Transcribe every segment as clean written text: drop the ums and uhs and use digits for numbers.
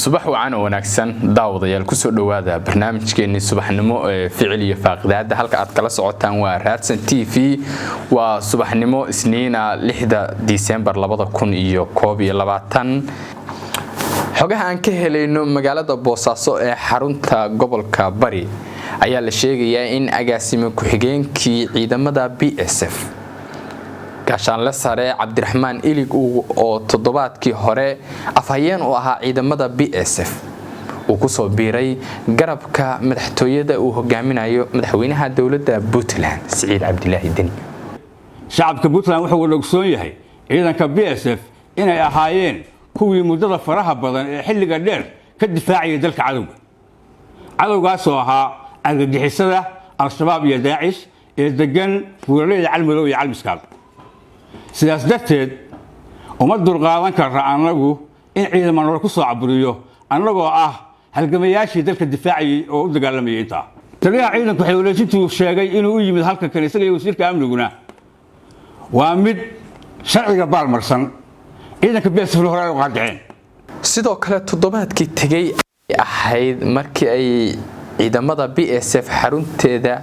Subax wacan oo wanaagsan, daawadayaal. Kusoo dhowaada barnaamijkeenii subaxnimo ee Ficil iyo Faaqidaada. Halka aad kala socotaan waa Raadsan TV. Waa subaxnimo Isniina, 6da Disembar 2021. Xogaha aan ka helayno magaalada Boosaaso ee xarunta gobolka Bari ayaa la sheegayaa in agaasime ku-xigeenkii ciidamada BSF, gaashaanle sare Cabdiraxmaan Ilig, oo toddobaadkii hore afhayeen u ahaa ciidamada BSF, uu kusoo biiray garabka madaxtooyada uu hogaaminayo madaxweynaha dowladda Puntland, Siciid Cabdilaahi Deni. Shacabka Puntland wuxuu wada ogsoon yahay ciidanka BSF inay ahaayeen kuwii muddada faraha badan ee xilliga dheer ka difaacayay dalka cadowga, cadowgaasoo ahaa argagixisada Al-Shabaab iyo Daacish ee degan buuraleyda Calmadow iyo Calmiskaal. Sidaas darteed, uma dulqaadan karra annagu in ciidamo nolol ku soo caburiyo, annagoo ah halgamayaashii dalka difaacayay oo u dagaalamayay. Intaa taliyaha ciidanku xilwareejintuu sheegay inuu u yimid halka kan, isaga iyo wasiirka amniguna, waa mid sharciga baalmarsan. Ciidanka BSF hore ay u qaadaceen. Sidoo kale, toddobaadkii tegay ay ahayd markii ay ciidamada BSF xarunteeda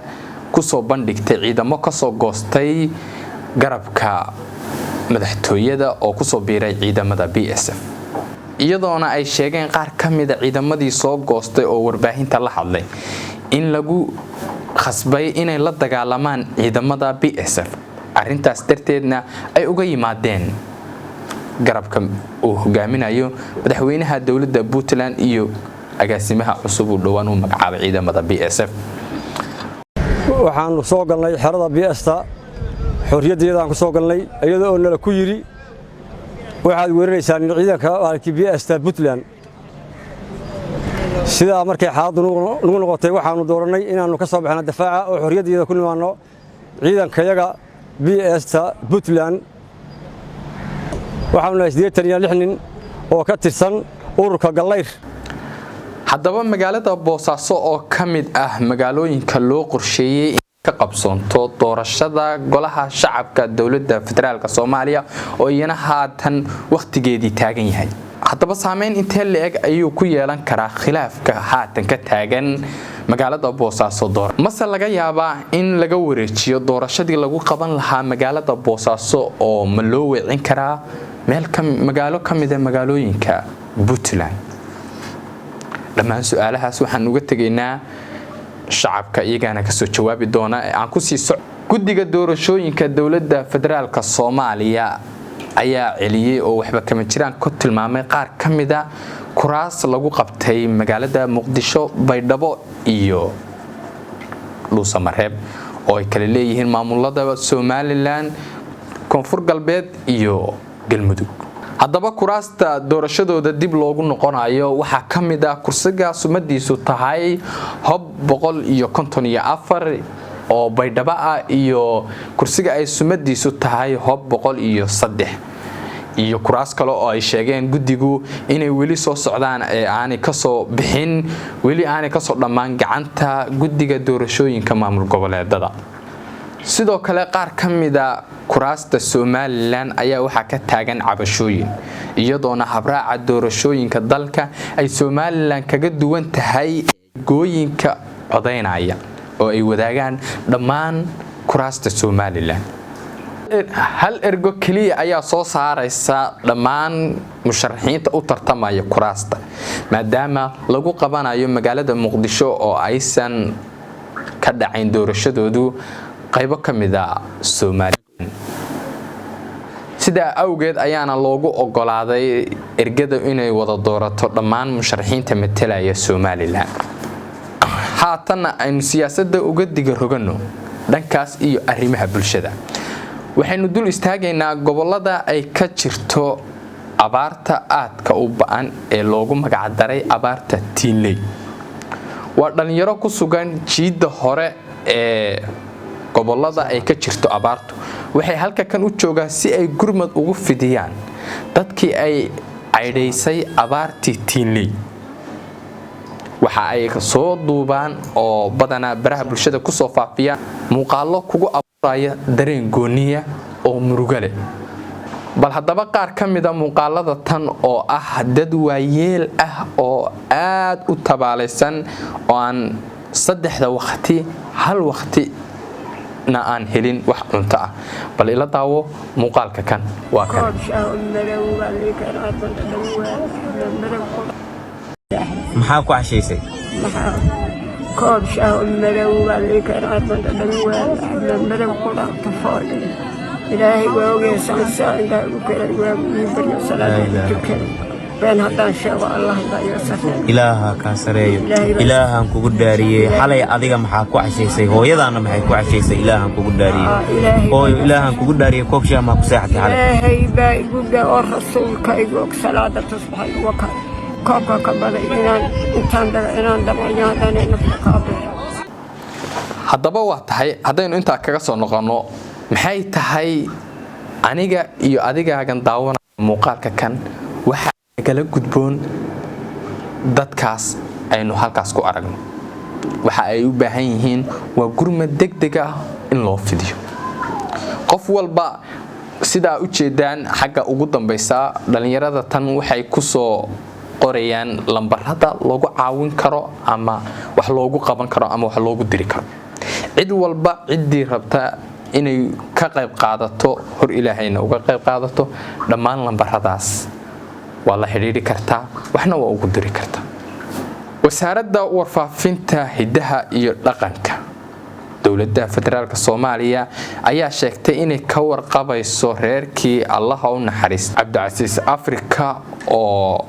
kusoo bandhigtay ciidamo kasoo goostay garabka madaxtooyada oo kusoo biiray ciidamada BSF, iyadoona ay sheegeen qaar ka mida ciidamadii soo goostay oo warbaahinta la hadlay in lagu khasbay inay la dagaalamaan ciidamada BSF, arintaas darteedna ay uga yimaadeen garabka uu hogaaminayo madaxweynaha dowladda Puntland iyo agaasimaha cusub uu dhowaan u magacaabay ciidamada BSF. Waxaannu soo galnay xerada BSta xorriyaddeedaan ku soo galnay, iyadoo oo nala ku yidhi: "Waxaad weeraraysaan ciidanka BSta Puntland." Sidaa markay xaaladdu nagu noqotay, waxaannu doorannay inaannu ka soo baxno difaaca oo xorriyaddeeda ku nimaanno ciidankayaga BSta Puntland. Waxaanu nahay 86 nin oo ka tirsan ururka Gallayr. Haddaba, magaalada Boosaaso oo ka mid ah magaalooyinka loo qorsheeyey in ka qabsoonto doorashada golaha shacabka dowladda federaalk Soomaaliya, oo iyana haatan wakhtigeedii taagan yahay, haddaba saameyn intee la-eg ayuu ku yeelan karaa khilaafka haatan ka taagan magaalada Boosaaso? Mase laga yaabaa in laga wareejiyo doorashadii lagu qaban lahaa magaalada Boosaaso, oo ma loo weecin karaa meel magaalo ka mida magaalooyinka Puntland? Dhammaan su-aalahaas waxaan uga tegaynaa shacabka, iyagaana kasoo jawaabi doona. Aan kusii soc. Guddiga doorashooyinka dowladda federaalk Soomaaliya ayaa celiyey oo waxba kama jiraan ku tilmaamay qaar ka mida kuraas lagu qabtay magaalada Muqdisho, Baydhabo iyo Dhuusamareeb, oo ay kala leeyihiin maamulada Somaliland, Koonfur Galbeed iyo Galmudug. Haddaba, kuraasta doorashadooda dib loogu noqonayo waxaa ka mid ah kursiga sumadiisu tahay Hob 154 oo Baydhabo ah iyo kursiga ay sumadiisu tahay Hob 103, iyo kuraas kale oo ay sheegeen guddigu inay weli soo socdaan ee aanay kasoo bixin, weli aanay kasoo dhammaan gacanta guddiga doorashooyinka maamul goboleedada. Sidoo kale, qaar ka mida kuraasta Somaliland ayaa waxaa ka taagan cabashooyin, iyadoona habraaca doorashooyinka dalka ay Somaliland kaga duwan tahay gooyinka codaynaya oo ay wadaagaan dhammaan kuraasta Somaliland. Hal ergo keliya ayaa soo saaraysa dhammaan musharaxiinta u tartamaya kuraasta, maadaama lagu qabanayo magaalada Muqdisho oo aysan ka dhacayn doorashadoodu qaybo ka mida Somaliland. Sidaa awgeed ayaana loogu ogolaaday ergada inay wada doorato dhammaan musharaxiinta matalaya Somaliland. Haatanna aynu siyaasadda uga diga roganno dhankaas iyo arrimaha bulshada. Waxaynu dul istaagaynaa gobolada ay ka jirto abaarta aadka u ba-an ee loogu magacdaray abaarta Tiinley. Waa dhallinyaro ku sugan jiidda hore ee gobolada ay ka jirto abaartu. Waxay halka kan u joogaan si ay gurmad ugu fidiyaan dadkii ay caydhaysay abaartii Tiinley. Waxa ay soo duubaan oo badanaa baraha bulshada kusoo faafiyaan muuqaallo kugu abuuraya dareen gooniya oo murugo leh. Bal haddaba qaar ka mida muuqaalada tan oo ah dad waayeel ah oo aad u tabaalaysan oo aan saddexda waqti hal waqti na aan helin wax cunto ah, bal ila daawo muuqaalka kan. Waa kan. Koob shaah oo madow baa lii keenay, dhadhan madow ku. Maxaa ku cashaysay? Maxaa koob shaah oo madow baa lii keenay, dhadhan madow ku dhaafo. Ilaahay waa ogee, sansaa indhaha ugu keenay, waa ii baryo, salaada tukaday. Been haddaan sheego, Allah baa iga sarreeya. Ilaaha kaa sareeyo. Ilaahay baa- Ilaahaan kugu dhaariyey, xalay adiga maxaa ku cashaysay? Hooyadaana maxay ku cashaysay? Ilaahaan kugu dhaariyey. Aa, Ilaahay. Hooyo, Ilaahaan kugu dhaariyey, koob shaah maa ku seexatay xalay? Ilaahay baa igu dhe oo rasuulka igu og, salaada tusbaxay uga ka koobka ka baday inaan intaan daga inaan damcayo, haddana nafta kaa bixo. Haddaba waa tahay, haddaynu intaa kaga soo noqonno, maxay tahay aniga iyo adigaagan daawanaya muuqaalka kan waxaa nagala gudboon dadkaas aynu halkaas ku aragno? Waxa ay u baahan yihiin waa gurmad degdeg ah in loo fidiyo. Qof walba sidaa u jeedaan xagga ugu dambaysa, dhallinyarada tan waxay kusoo qorayaan lambarada loogu caawin karo ama wax loogu qaban karo ama wax loogu diri karo. Cid walba ciddii rabta inay ka qayb qaadato, hor Ilaahayna uga qayb qaadato, dhammaan lambaradaas waa la xidhiidhi kartaa, waxna waa ugu diri kartaa. Wasaaradda Warfaafinta, Hidaha iyo Dhaqanka Dowladda Federaalk Soomaaliya ayaa sheegtay inay ka warqabayso reerkii, Allaha u naxariis, Cabdicasiis Afrika oo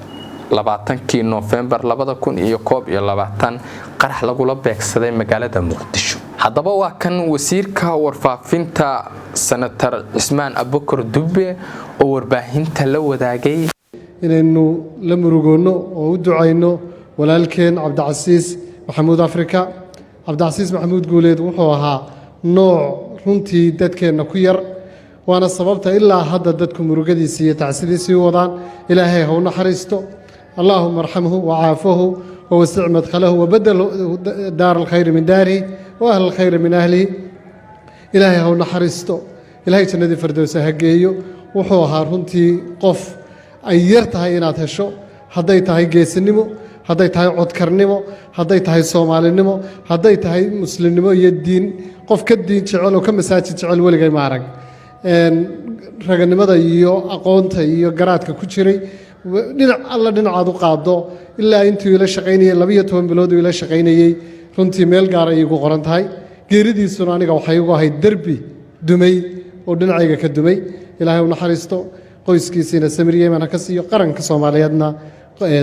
20-kii Noofembar 2021 qarax lagula beegsaday magaalada Muqdisho. Haddaba waa kan wasiirka warfaafinta, Senator Cismaan Abukar Dubbe, oo warbaahinta la wadaagay. Inaynu la murugoonno oo u ducayno walaalkeen Cabdicasiis Maxamuud Afrika. Cabdicasiis Maxamuud Guuleed wuxuu ahaa nooc runtii dadkeenna ku yar, waana sababta ilaa hadda dadku murugadiisii iyo tacsidiisii u wadaan. Ilaahay ha u naxariisto. Allaahuma arxamhu wacaafahu wawasic madkhalahu wabadel daar alkhayri min daarihi wa ahl alkhayri min ahlihi. Ilaahay ha u naxariisto, Ilaahay jannadii fardowsa ha geeyo. Wuxuu ahaa runtii qof ay yar tahay inaad hesho, hadday tahay geesinimo, hadday tahay codkarnimo, hadday tahay soomaalinimo, hadday tahay muslimnimo iyo diin. Qof ka diin jecel oo ka masaajid jecel weligay ma arag. Raganimada iyo aqoonta iyo garaadka ku jiray, dhinac alla dhinacaad u qaado, ilaa intuu ila shaqaynayey, 12 bilood uu ila shaqaynayey, runtii meel gaar ay igu qoran tahay. Geeridiisuna aniga waxay igu ahayd derbi dumay oo dhinacayga ka dumay. Ilaahay u naxariisto, qoyskiisiina samir yeman ha ka siiyo, qaranka Soomaaliyeedna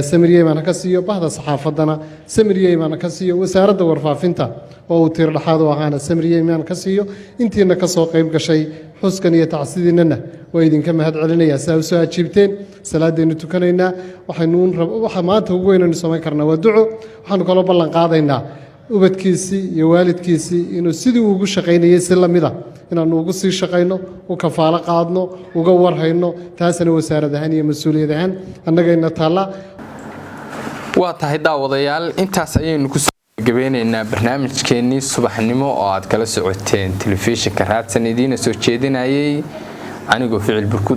samir yeman ha ka siiyo, bahda saxaafaddana samir yeman ha ka siiyo, Wasaaradda Warfaafinta oo uu tiir dhexaad u ahaana samir yeman ka siiyo. Intiina ka soo qayb gashay xuskan iyo tacsidiinana waa idinka mahad celinayaa si aa u soo ajiibteen. Salaadaynu tukanaynaa. Waxaynu waxa maanta ugu weynaynu samayn karnaa waa duco. Waxaanu kaloo ballan qaadaynaa ubadkiisii iyo waalidkiisii inuu sidii ugu shaqaynayey si la mida inaannu ugu sii shaqayno, u kafaalo qaadno, uga warhayno. Taasna wasaarad ahaan iyo mas-uuliyad ahaan annagayna taalla. Waa tahay daawadayaal, intaas ayaynu kusoo gabeynaynaa barnaamijkeennii subaxnimo oo aad kala socoteen telefishinka Raadsan, idiina soo jeedinayay anigoo Ficil Burkud.